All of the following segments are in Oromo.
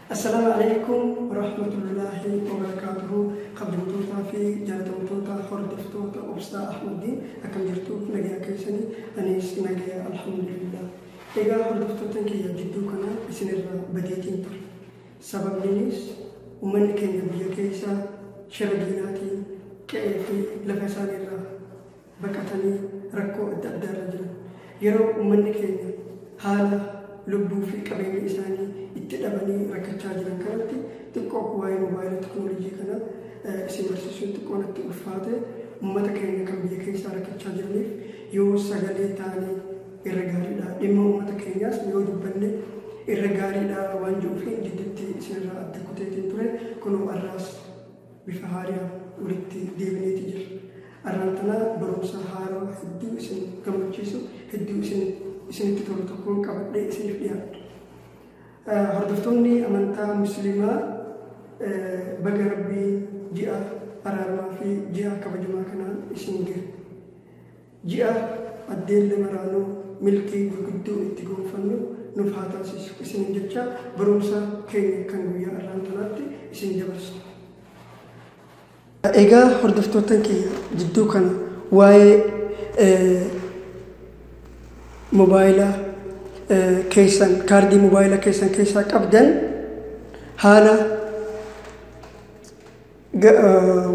Assalaamu alaikum warahmatullaahi wabarakaatuhu. Kabajamtootaa fi jaalatamtoota hordoftoota Obsaa Ahmadiin, akkam jirtu? Nagayaa keessanii? Anis nagaya, alhamdulillah. Egaa hordoftoota kiyya, jidduu kana isinirraa badeetiin ture. Sababninis uummanni keenya biyya keessa shira diinaatiin qe'ee fi lafa isaaniirraa baqatanii rakkoo adda addaa irra jiran. Yeroo uummanni keenya haala lubbuu fi qabeenya isaanii itti dhabanii rakkachaa jiran kanatti, xiqqoo waa'ee moobaayilii teknoolojii kana isin barsiisuun xiqqoo natti ulfaate. Uummata keenya kan biyya keessaa rakkachaa jiraniif yoo sagalee taanee irra gaariidha. Dhimma uummata keenyaas yoo dubbanne irra gaariidha waan jiruuf jidduutti isinirraa adda kuteetiin ture. Kunoo har'aas bifa haaraan walitti deebineeti jira. Har'aan tana barumsa haaraa hedduu isin gammachiisu, hedduu isin isinitti tolu tokkoon qabadhee isiniif dhiyaadha. Hordoftoonni amantaa Musliimaa, baga Rabbii ji'a araaramaa fi ji'a kabajamaa kanaan isin gahe. Ji'a addeen maraanuu milkii gurguddoo itti gonfannu nuuf haa taasisu isinin jecha, barumsa keenya kan guyyaa har'aan tanaatti isin dabarsu. Egaa hordoftoota kiyya, jidduu kana waa'ee moobaayila keessan, kaardii moobaayila keessan keessaa qabdan haala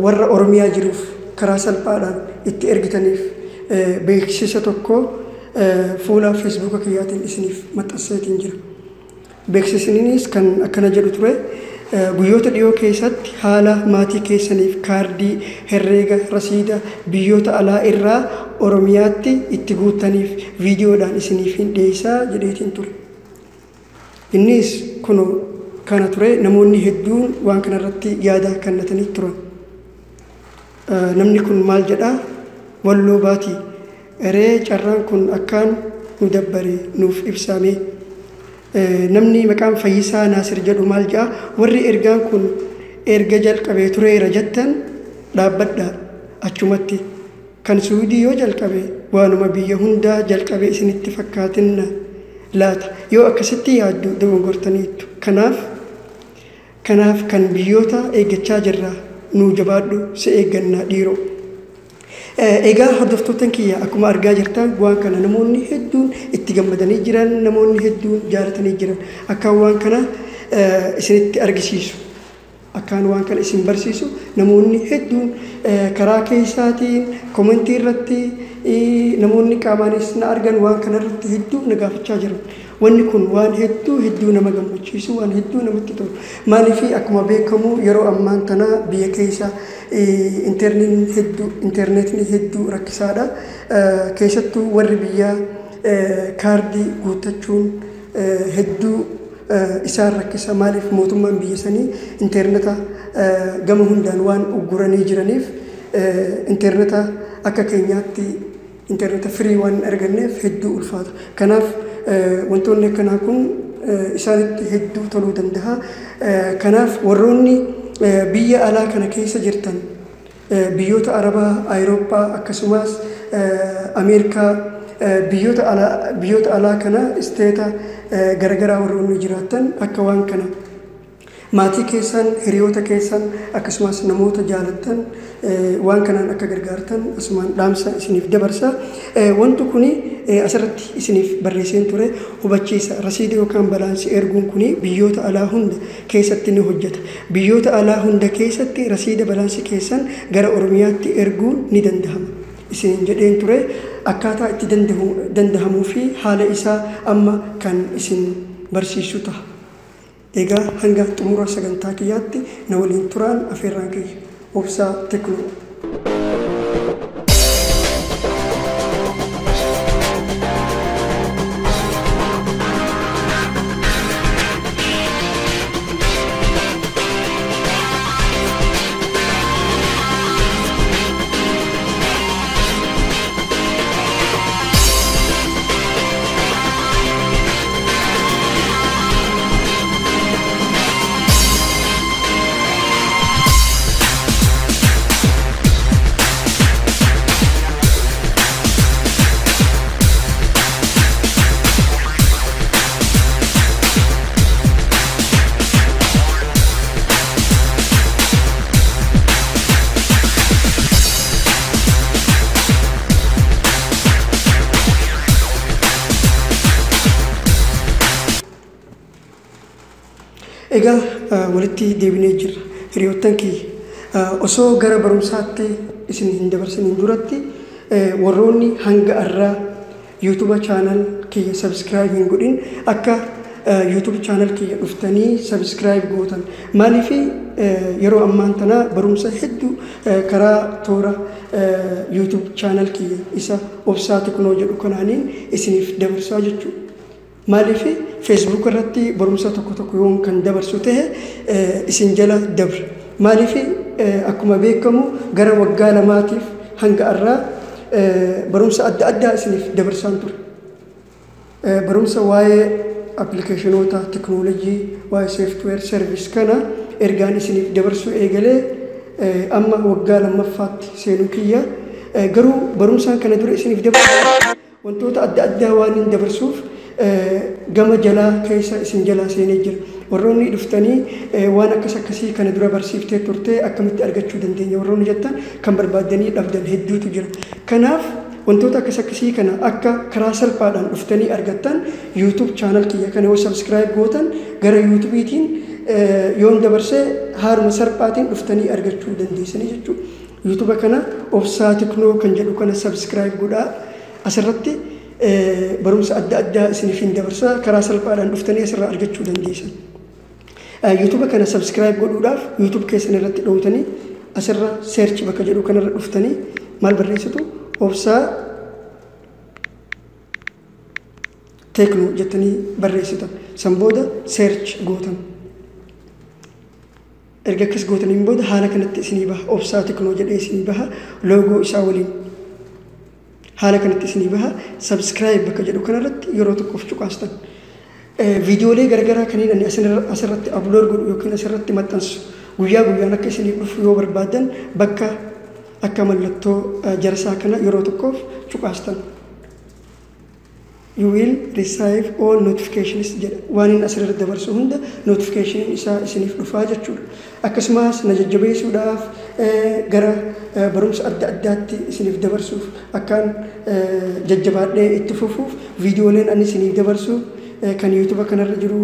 warra Oromiyaa jiruuf karaa salphaadhaan itti ergitaniif beeksisa tokko fuula Feesbuuka kiyyaatiin isiniif maxxanseetiin jira. Beeksisniinis kan akkana jedhu ture: guyyoota dhiyoo keessatti haala maatii keessaniif kaardii herreega rasiida biyyoota alaa irraa Oromiyaatti itti guuttaniif viidiyoodhaan isiniif hin dhiyeessaa jedheetiin ture. Innis kunoo kana ture. Namoonni hedduun waan kanarratti yaada kennatanii turan. Namni kun maal jedhaa? Walloo Baatii eree, carraan kun akkaan nu dabbare nuuf ibsame. Namni maqaan Fayyisaa Naasir jedhu maal jedha? Warri ergaan kun erga jalqabee tureera jettan dhaabbadha achumatti. Kan Suudii yoo jalqabe waanuma biyya hundaa jalqabe isinitti fakkaatinna laata? Yoo akkasitti yaaddu dogongortaniittu. Kanaaf kan biyyoota eeggachaa jirra, nuu jabaadhu, si eeggannaa dhiiroo. Egaa hordoftoota kiyya, akkuma argaa jirtan waan kana namoonni hedduun itti gammadanii jiran, namoonni hedduun jaalatanii jiran. Akkaan waan kana isinitti argisiisu, akkaan waan kana isin barsiisu namoonni hedduun karaa keessaatiin komentii irratti, namoonni qaamaanis na argan waan kana irratti hedduu na gaafachaa jiran. Wanni kun waan hedduu hedduu nama gammachiisu, waan hedduu namatti tolu. Maaliif, akkuma beekamu yeroo ammaan tana biyya keessa intarneetni hedduu rakkisaadha. Keessattuu warri biyyaa kaardii guuttachuun hedduu isaan rakkisa. Maaliif, mootummaan biyya sanii intarneeta gama hundaan waan ugguranii jiraniif, intarneeta akka keenyaatti intarneeta firii waan hin arganneef hedduu ulfaata. Kanaaf wantoonni akkanaa kun isaanitti hedduu toluu danda'a. Kanaaf warroonni biyya alaa kana keessa jirtan, biyyoota Arabaa, Awurooppaa, akkasumas Ameerikaa, biyyoota alaa kana isteeta garagaraa warroonni jiraatan, akka waan kana maatii keessan, hiriyoota keessan, akkasumas namoota jaalattan waan kanaan akka gargaartan asumaan dhaamsa isiniif dabarsa. Wanti kuni asirratti isiniif barreesseen ture: hubachiisa, rasiida yookaan balaansii erguun kuni biyyoota alaa hunda keessatti ni hojjeta. Biyyoota alaa hunda keessatti rasiida balaansii keessan gara Oromiyaatti erguun ni danda'ama isin jedheen ture. Akkaataa itti dandahamuu fi haala isaa amma kan isin barsiisu ta'a. Egaa hanga xumura sagantaa kiyyaatti na waliin turaan afeerraan kiyya. Obsaa Teknoo. Egaa walitti deebinee jirra. Hiriyoottan kiyya, osoo gara barumsaatti isin hin dabarsiniin duratti, warroonni hanga irraa YouTube channel kiyya subscribe hin godhin akka YouTube channel kiyya dhuftanii subscribe gootan. Maaliif? Yeroo ammaan tana barumsa hedduu karaa toora YouTube channel kiyya isa Obsaa Teknoo jedhu kanaaniin isiniif dabarsaa jechuudha. Maaliif? Facebook irratti barumsa tokko tokko yoon kan dabarsu ta'e isin jala dabra. Maaliif? Akkuma beekamu gara waggaa 2tiif hanga irraa barumsa adda addaa isiniif dabarsaan ture. Barumsa waa'ee appilikeeshinoota teknoolojii, waa'ee software service kana ergaan isiniif dabarsuu eegalee amma waggaa lammaffaatti seenuu kiyya. Garuu barumsaan kana dura isiniif dabarsu wantoota adda addaa waan hin dabarsuuf gama jalaa keessa isin jalaa seenee jira. Warroonni dhuftanii waan akkas akkasii kana dura barsiiftee turtee akkamitti argachuu dandeenya warroonni jettan, kan barbaaddanii dhabdan hedduutu jira. Kanaaf wantoota akkas akkasii kana akka karaa salphaadhaan dhuftanii argattan, YouTube channel kiyya kana yoo subscribe gootan, gara YouTubeiitiin yoon dabarsee haaluma salphaatiin dhuftanii argachuu dandeessanii jechuudha. YouTube kana Obsaa Teknoo kan jedhu kana subscribe godhaa. Asirratti barumsa adda addaa isiniif hin dabarsaa, karaa salphaadhaan dhuftanii asirraa argachuu dandeessan. YouTube kana subscribe godhuudhaaf YouTube keessan irratti dhoowtanii asirra search bakka jedhu kanarra dhuftanii maal barreessitu? Obsaa Teknoo jettanii barreessitan. San booda search gootan. Erga akkas gootaniin booda haala kanatti isinii baha. Obsaa Teknoo jedhee isinii baha, loogoo isaa waliin. Haala kanatti isinii baha. Subscribe bakka jedhu kanarratti yeroo tokkoof cuqaastan. Viidiyoolee garagaraa kanneen ani asirratti upload godhu yookiin asirratti maxxansu guyyaa guyyaan akka isinii dhufu yoo barbaaddan, bakka akka mallattoo jarsaa kana yeroo tokkoof cuqaastan. "You will receive all notifications" jedha. Waan inni asirratti dabarsu hunda notification isaa isiniif dhufaa jechuudha. Akkasumas na jajjabeessuudhaaf, gara barumsa adda addaatti isiniif dabarsuuf, akkaan jajjabaadhee itti fufuuf, viidiyooleen ani isiniif dabarsu kan YouTube kanarra jiru,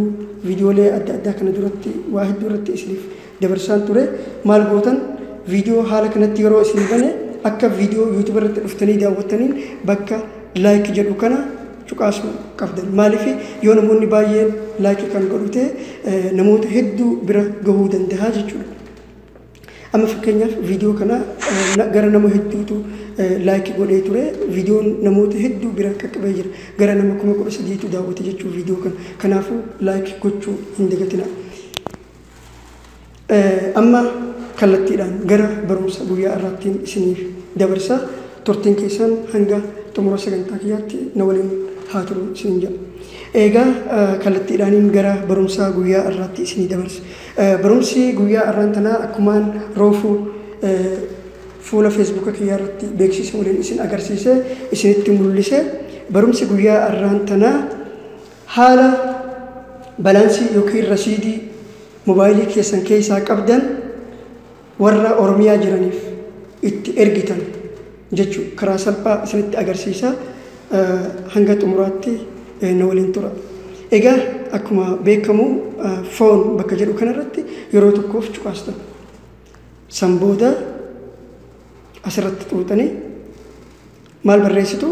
viidiyoolee adda addaa kana duratti waa hedduu irratti isiniif dabarsaan ture. Maal gootan? Viidiyoo haala kanatti yeroo isin bane, akka viidiyoo YouTube irratti dhuftanii daawwattaniin bakka like jedhu kana cuqaasuu qabdan. Maaliif? Yoo namoonni baay'een like kan godhu ta'e namoota hedduu bira gahuu danda'a jechuudha. Amma fakkeenyaaf viidiyoo kana gara nama hedduutu like godhee ture. Viidiyoon namoota hedduu bira qaqqabee jira. Gara nama 13,000tu daawwate jechuu viidiyoo kana. Kanaafuu like gochuu hin dagatina. Amma kallattiidhaan gara barumsa guyyaa irraattiin isiniif dabarsa. Turtiin keessan hanga xumura sagantaa kiyyaatti na waliin haa turu isiniin jedha. Egaa kallattiidhaaniin gara barumsa guyyaa irraatti isinii dabarsa. Barumsi guyyaa irraan tanaa akkumaan roofuu fuula Facebooka kiyyaa irratti beeksisa waliin isin agarsiise, isinitti mul'ise, barumsi guyyaa irraan tanaa haala balance yookiin rasiidii mobaayilii keessan keessaa qabdan warra Oromiyaa jiraniif itti ergitan jechuudha. Karaa salphaa isinitti agarsiisa, hanga xumuraatti na waliin tura. Egaa akkuma beekamu phone bakka jedhu kanarratti yeroo tokkoof cuqaastan. San booda asirratti xuuxanii maal barreessitu?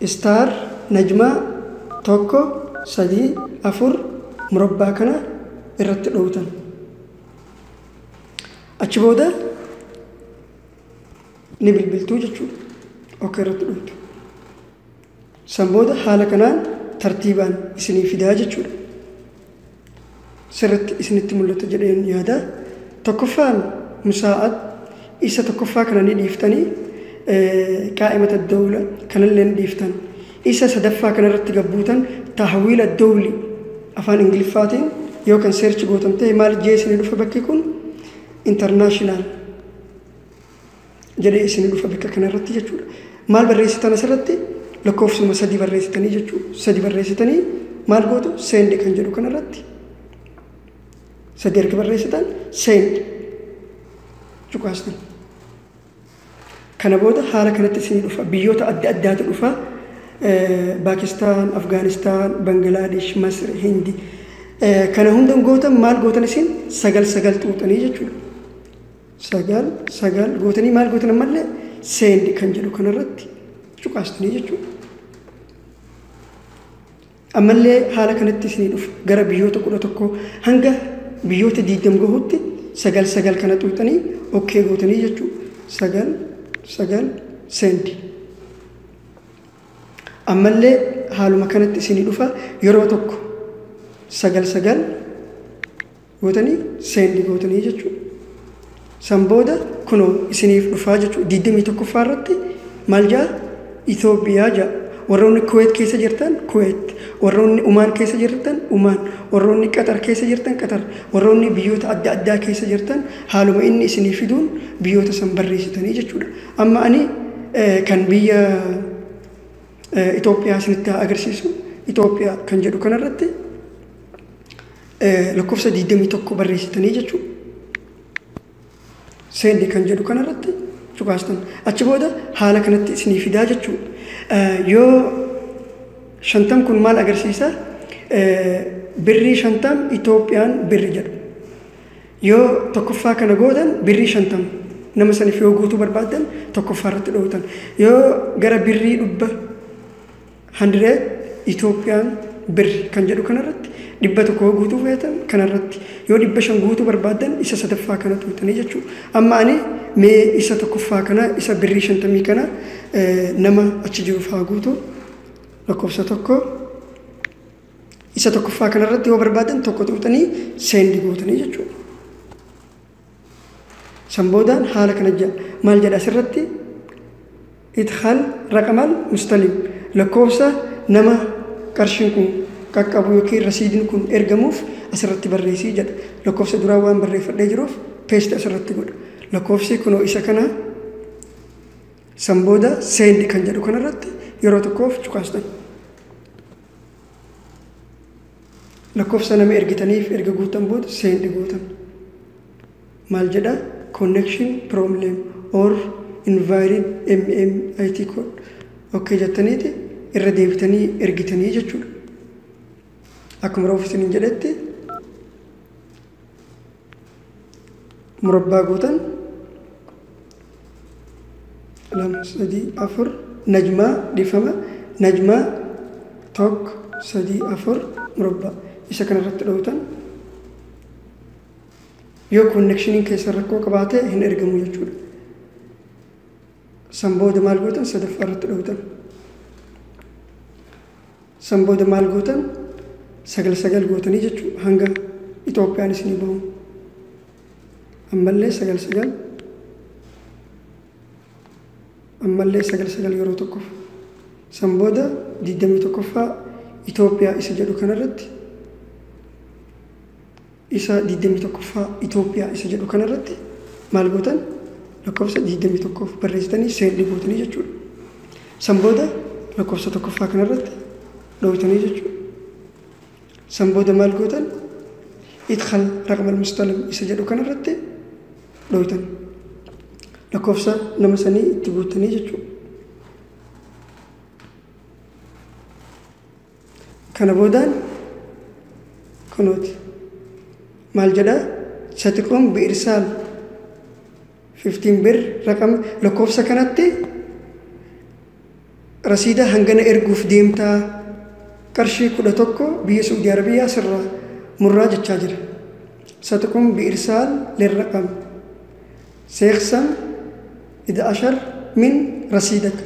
Star najmaa 1 3 4 murabbaa kana irratti dhoowtan. Achi booda ni bilbiltuu jechuudha. Okay irratti dhoowtu. San booda haala kanaan tartiibaan isinii fidaa jechuudha. Sirritti isinitti mul'ata jedheen yaada. Tokkoffaan musaa'ad, isa tokkoffaa kana ni dhiiftanii, qaa'imata dawla kanallee ni dhiiftan. Isa sadaffaa kanarratti gabbuutan. Tahwiila dawli afaan Ingiliffaatiin yoo kan search gootan ta'e maal jee isinii dhufa? Bakki kun international jedhee isinii dhufa bakka kanarratti jechuudha. Maal barreessitan asirratti? Lakkoofsuma sadii barreessitanii jechuudha. Sadi barreessitanii maal gootu? Send kan jedhu kanarratti sadi erga barreessitan send cuqaastan. Kana booda haala kanatti isinii dhufa. Biyyoota adda addaatu dhufa. Paakistaan, Afgaanistaan, Bangilaadesh, Masr, Hindi. Kana hundan gootan maal gootan isin 9 9 xuuxanii jechuudha. 9 9 gootanii maal gootan ammallee send kan jedhu kanarratti cuqaastanii jechuudha. Ammallee haala kanatti isinii dhufa gara biyyoota 11 hanga biyyoota 20 gahutti 9 9 kana xuuxanii okay gootanii jechuudha. 9 9 send. Ammallee haaluma kanatti isinii dhufa yeroo tokko 9 9 gootanii send gootanii jechuudha. San booda kunoo isiniif dhufaa jechuudha. 21ffaa irratti maal jaa Itoophiyaa jaa. Warroonni Kuwait keessa jirtan Kuwait, warroonni Umaan keessa jirtan Umaan, warroonni Qatar keessa jirtan Qatar, warroonni biyyoota adda addaa keessa jirtan haaluma inni isinii fiduun biyyoota san barreessitanii jechuudha. Amma ani kan biyya Itoophiyaa isinitti agarsiisu Itoophiyaa kan jedhu kanarratti lakkoofsa 21 barreessitanii jechuudha. Send kan jedhu kanarratti cuqaastan. Achi booda haala kanatti isinii fidaa jechuudha. Yoo 50 kun maal agarsiisa? Birrii 50 Itoophiyaan birri jedhu. Yoo tokkoffaa kana gootan birrii 50 nama saniif yoo guutuu barbaaddan tokkoffaa irratti dhoowwatan. Yoo gara birrii 100 Itoophiyaan birri kan jedhu kanarratti 100 guutuu feetan kanarratti yoo 500 guutuu barbaaddan isa sadaffaa kana tuutanii jechuudha. Amma ani mee isa tokkoffaa kana isa birrii 50 kana nama achi jiruuf haa guutu lakkoofsa 1 isa tokkoffaa kanarratti yoo barbaadan tokko tuutanii send gootanii jechuudha. San boodaan haala kana jedha maal jedha asirratti idkhal raqamal mustalim lakkoofsa nama qarshiin kun qaqqabu yookiin rasiidiin kun ergamuuf asirratti barreessii jedha. Lakkoofsa duraa waan barreeffadhee jiruuf paste asirratti godha. Lakkoofsi kunoo isa kana san booda send kan jedhu kanarratti yeroo tokkoof cuqaastan. Lakkoofsa nama ergitaniif erga guutan booda send gootan. Maal jedha? Connection problem or invalid MMIT code. Okay jettaniiti irra deebitanii ergitanii jechuudha. Akkuma reefu isiniin jedhetti murabbaa gootan 2 3 4 najmaa dhiifama najmaa 1 3 4 murabbaa isa kanarratti dhoowtan yoo connectioniin keessa rakkoo qabaate hin ergamu jechuudha. San booda maal gootan sadaffaa irratti dhoowtan. San booda maal gootan 9 9 gootanii jechuudha hanga Itoophiyaan isinii bahu. Ammallee 9 9 ammallee 9 9 yeroo tokkoof. San booda 21ffaa Itoophiyaa isa jedhu kanarratti isa 21ffaa Itoophiyaa isa jedhu kanarratti maal gootan lakkoofsa 21 barreessitanii send gootanii jechuudha. San booda lakkoofsa tokkoffaa kanarratti dhoowwitanii jechuudha. San booda maal gootan idkhal raqama al-mustalim isa jedhu kanarratti dhoowwitan. Lakkoofsa nama sanii itti guutanii jechuudha. Kana boodaan kunooti maal jedha satiqoon bi'irsaal 15 bir raqama lakkoofsa kanatti rasiida hangana erguuf deemtaa qarshii 11 biyya Saudi Arabiyaa sirraa murraa jechaa jira. Satiqoon bi'irsaal lirraqam seeqsam ida ashar min rasiidak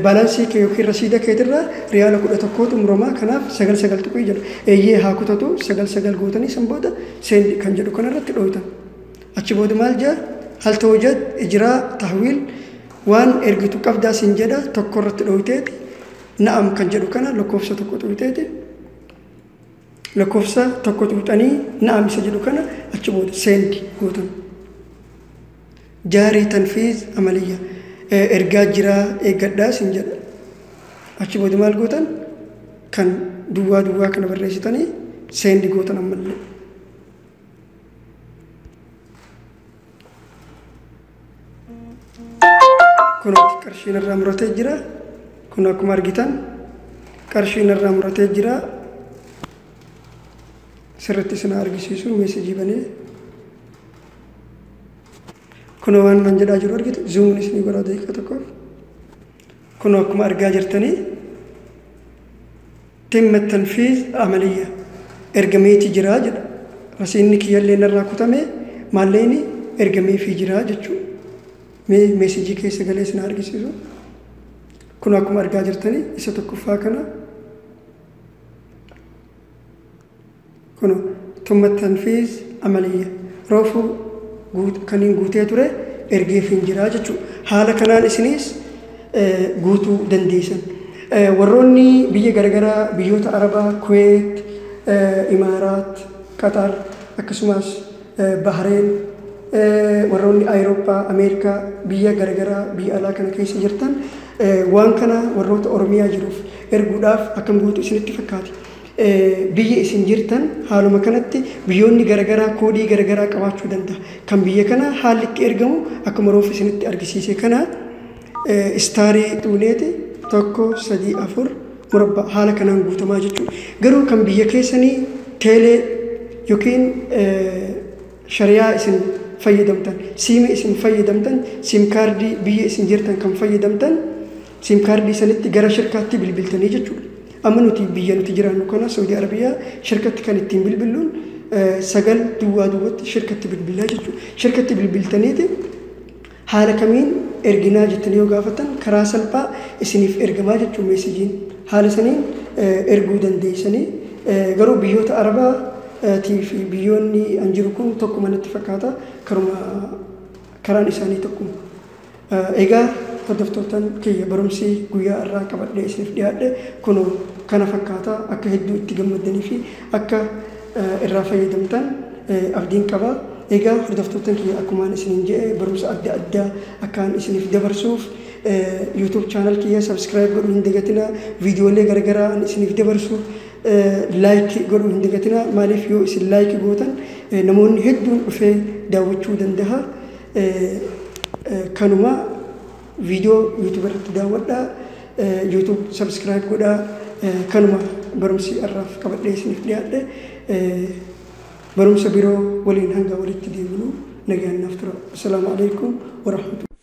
baalaansii kee yookiin rasiida keetirraa riyaala 11 muramaa kanaaf 9 9 tuqii jedha. Eeyyee haa kutatu 9 9 gootanii san booda send kan jedhu kanarratti dhooytan. Achi booda maal jedha hal tawjad ijraa tahwiil waan ergitu qabdaa sin jedha tokko irratti dhooyteeti na'am kan jedhu kana lakkoofsa tokko tuqxeeti lakkoofsa tokko tuqxanii na'am isa jedhu kana achi booda send gootan. Jaarii tanfiiz amaliyya ergaa jiraa eeggadhaa sin jedha. Achi booda maal gootan kan duwwaa duwwaa kana barreessitanii send gootan ammallee. Kunooti qarshiin irraa muratee jira. Kun akkuma argitan qarshiin irraa muratee jira. Sirriitti isin argisiisu message banee kunoo waan nan jedhaa jiru argitu. Zoom isinii godhaa daqiiqa tokkoof. Kunoo akkuma argaa jirtanii تم تنفيذ عملية ergameeti jira jedha. Rasiinni kiyyallee narraa kutame, maalleeni ergameefii jira jechuudha. Mee message keessa galee isin argisiisu. Kun akkuma argaa jirtanii isa tokkoffaa kana kun تم تنفيذ عملية roofuu kaniin guutee ture ergeefiin jira jechuudha. Haala kanaan isinis guutuu dandeessan. Warroonni biyya garagaraa, biyyoota Arabaa, Kuweet, Imaaraat, Qatar, akkasumas Bahreen, warroonni Awurooppaa, Ameerikaa, biyya garagaraa, biyya alaa kana keessa jirtan waan kana warroota Oromiyaa jiruuf erguudhaaf akkam gootu isinitti fakkaate? Biyya isin jirtan haaluma kanatti biyyoonni garagaraa koodii garagaraa qabaachuu danda'a. Kan biyya kana haalli itti ergamu akkuma roof isinitti argisiise kana star xuuneeti 1 3 4 murabbaa haala kanaan guutamaa jechuudha. Garuu kan biyya keessanii teelee yookiin shariyaa isin fayyadamtan, siima isin fayyadamtan, SIM card biyya isin jirtan kan fayyadamtan, SIM card sanitti gara shirkaatti bilbiltanii jechuudha. Amma nuti biyya nuti jiraannu kana Saudi Arabiyaa shirkatti kan ittiin bilbiluun 9 duwwaa duwwaatti shirkatti bilbilaa jechuudha. Shirkatti bilbiltaniiti haala kamiin erginaa jettanii yoo gaafatan karaa salphaa isiniif ergamaa jechuun messageiin haala saniin erguu dandeessanii. Garuu biyyoota Arabaa fi biyyoonni an jiru kun tokkuma natti fakkaata, karuma karaan isaanii tokkuma. Egaa hordoftootaan kiyya, barumsi guyyaa irraa qabadhee isiniif dhiyaadhe kunoo kana fakkaata. Akka hedduu itti gammaddanii fi akka irraa fayyadamtan abdiin qaba. Egaa hordoftootaan kiyya, akkumaan isiniin jedhe barumsa adda addaa akkaan isiniif dabarsuuf YouTube channel kiyya subscribe godhuu hin dagatinaa. Viidiyoolee garaagaraa isiniif dabarsuuf like godhuu hin dagatinaa. Maaliif, yoo isin like gootan namoonni hedduun dhufee daawwachuu danda'a. Kanuma viidiyoo YouTube irratti daawwadhaa, YouTube subscribe godhaa. Kanuma barumsi irraaf qabadhee isiniif dhiyaadhe. Barumsa biroo waliin hanga walitti deebinu nagaan naaf tura. Assalaamu alaikum warahmatullahi.